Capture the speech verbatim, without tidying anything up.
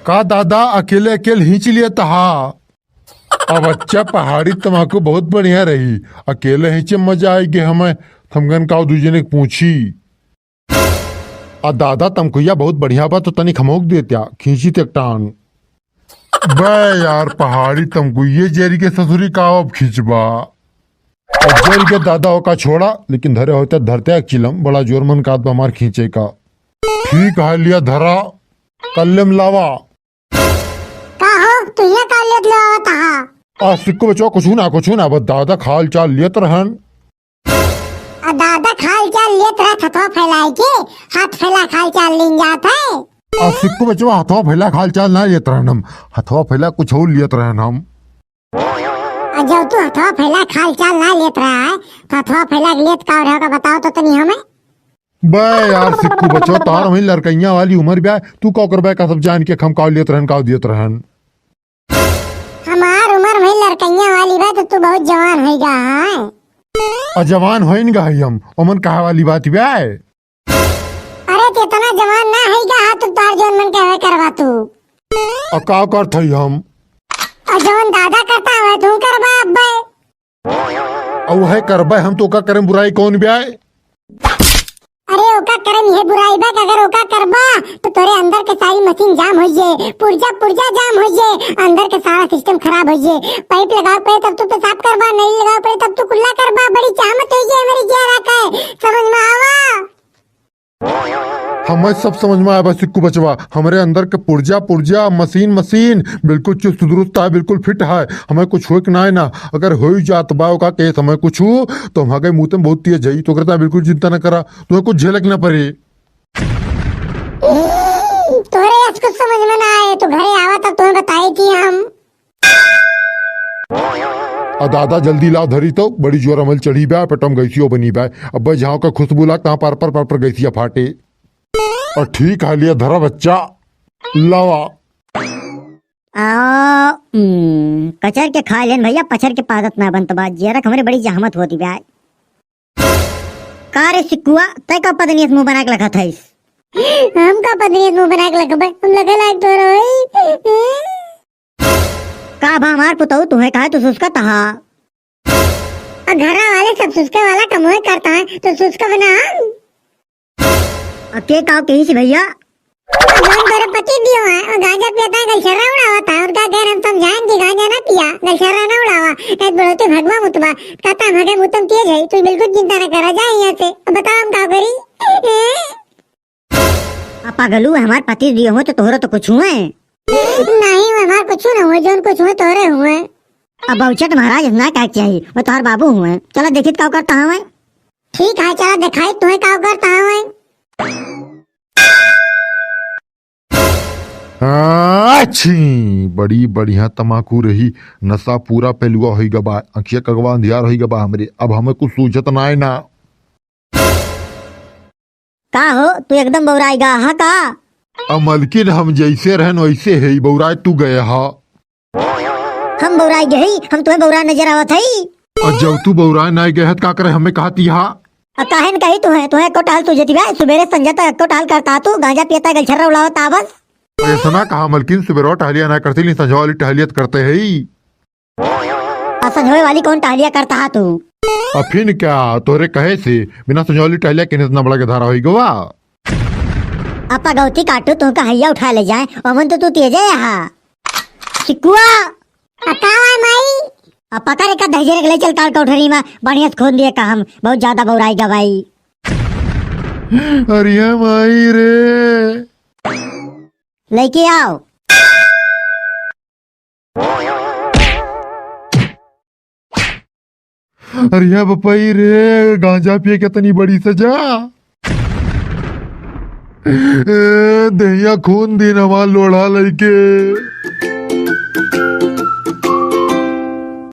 का दादा, अकेले अकेले हींच लियत हा? अब अच्छा, पहाड़ी तमाकू बहुत बढ़िया रही, अकेले हींचे मजा आइगे हमें। थमगन का दू जने के पूछी। आ दादा, तमकुइया बहुत बढ़िया बा, तो तनिक हमहू के देत्या, खींचित एक टान। बे यार, पहाड़ी तमकुइये जरि के ससुरी का अब खींचबा? अब जरि के दादा ओका छोड़ा, लेकिन धरे होते धरते एक चिलम, बड़ा जोर मन कात बा हमार खींचे का। ठीक है, लिया धरा, कल्ले में लावा। का हो, तू ये का लेत लेवत हा? आ, सिक्कू बचवा, कुछ ना, कुछ ना, बस दादा का हाल चाल लेत रहन। आ, दादा का हाल चाल लेत रहत, हथवा फैलाए के, हाथ फैला के हाल चाल लीन जात है। आ, सिक्कू बचवा, हथवा फैला के हाल चाल ना लेत रहन हम, हथवा फैला कुछ और लेत रहन हम। आ, जब तू हथवा फैला के हाल चाल ना लेत रहा है, तो हथवा फैला के लेत का रहा का बताओ तो तनी हमें। बे यार सिक्कू बचवा, तार वही लड़कइया वाली उम्र बे, तू का करबे का सब जान के हम का लेत रहन, का देत रहन। हमार उम्र वही लड़कइया वाली बा, तो तू बहुत जवान होई गा है। आ जवान होइन गा है हम, ओमन कहा वाली बात बे? अरे, तू इतना जवान ना है गा, हाँ, तू तार जौन मन कहवे करबा तू। आ का करत हई हम? आ जौन दादा करता है, तू करबा अब्बे। आ वह करबे हम, तो का करें बुराई कौन बे? अरे, ओका करम ये बुराई बा कि अगर ओका करबा, तो तोरे अंदर के सारी मशीन जाम हो जाए, पुर्जा, पुर्जा जाम हो जाए, अंदर के सारा सिस्टम खराब हो जाए। पाइप लगावे पड़े तब तू पेशाब करबा, नली लगावे पड़े तब तू कुल्ला करबा। बड़ी चाहमत हो जाए मेरी जिया रखे, समझ में आवा? हमें सब समझ में आवा सिक्कू बचवा, हमरे अंदर के पुर्जा, पुर्जा, मशीन, मशीन बिल्कुल चुस्त दुरुस्त है, बिल्कुल फिट है। हमें कुछ होए के ना है ना, अगर हो ही जात बा ओका केस हमें कुछ, तो हम हगे मूते में बहुत तेज है, तो करता बिल्कुल चिंता न करा। तुम्हें कुछ झेलक ना पड़े। तोरे आज कुछ समझ में ना आए, तो घरे आवा तब तुम्हें बताई थी हम। आ दादा जल्दी लाव धरी तो, बड़ी जोर अमल चढ़ी बा, पेटम गैसियो बनी बा। अब झाँव का खुशबू लाग तहाँ पर पर पर पर गैसिया फाटे। और ठीक है लिया धरा बच्चा, लावा। आ, हम्म, कचर के खा लेन भैया, पचर के पादत ना बनत बा, जियरक हमरे बड़ी जहमत होती बा। का रे सिक्कुआ, तै का पदनियत मुंह बना के लखत हइस? हम का पदनियत मुंह बना के लखबे? हम लखे लायक तो रही। का भा हमार पुतऊ, तुहे काहे तू सुस्कत हा? आ घरा वाले सब सुस्के वाला कमोए करता है, तो सुस्कब ना हम। आ के काव कही से भैया? आ जौन तोरे पति दियो है, वो गांजा पियता है, गलछर्रा उड़ावता है, उनका गैर हम समझाएं कि गांजा ना पिया, गलछर्रा ना उड़ावा, नहीं तो बढ़ोती भगवा मुतबा, कहता हम हगे मुतम तेज है, तू बिल्कुल चिंता ना करा, जा यहाँ से। अब बताओ हम का करी? आ पागलू, हमार पति दियो हो तो तोहरो तो कुछ हुए। नहीं, वो हमार कुछ ना हुए, जौन कुछ हुए तोहरे हुए। अब बहुचट महाराज इतना का चाहिए, वो तोहर बाबू हुए। चला देखित का करता हूँ मैं। ठीक है, चला दिखाई तुम्हें का करता हूँ मैं। आ, छी, बड़ी बढ़िया तमाकू रही। नशा पूरा पेलुआ होई गबा, अखिया कगवा अंधियार होई गबा हमरे। अब हमें कुछ सूझत ना है ना। का हो, तू एकदम बौराई गा हा का? आ मलकिन, हम जैसे रहन वैसे है, बौराए तू गए हा। हम बौराई गए, हम तुम्हें बौरा नजर आवत है। और जब तू बौराए ना गए हत, का करे हमें कहती हा? आ काहे न कही तुहे, तुहे एको टहल सूझती बे, सुबेरे संझा तक एको टहल करता तू, गांजा पियता, गलछर्रा उड़ावता बस। ऐसा ना कहा मलकिन, सुबेरवा टहलिया ना करते, लेकिन संझवा वाली टहलियत करते है। आ संझवे वाली कौन टहलिया करता हा तू? आ फिन क्या, तोरे कहे से बिना संझवे वाली टहलिया के इतना बड़ा के धारा होई गवा? आ पगौती काटू, तुमका हैया उठा ले जाए, अमन तो तू तेजे हा। सिकुआ। आ का हुआ माई? आ पकड़ एका धैर्य के ले चल काल कोठरी में, बढ़िया से खोद दिए का हम, बहुत ज्यादा बौराई गवाई। अरे माई रे। लेके आओ। अरे बपई रे, गांजा पिए के तनी बड़ी सजा। ए, दहिया खून दिन हमार लोढ़ा लइके।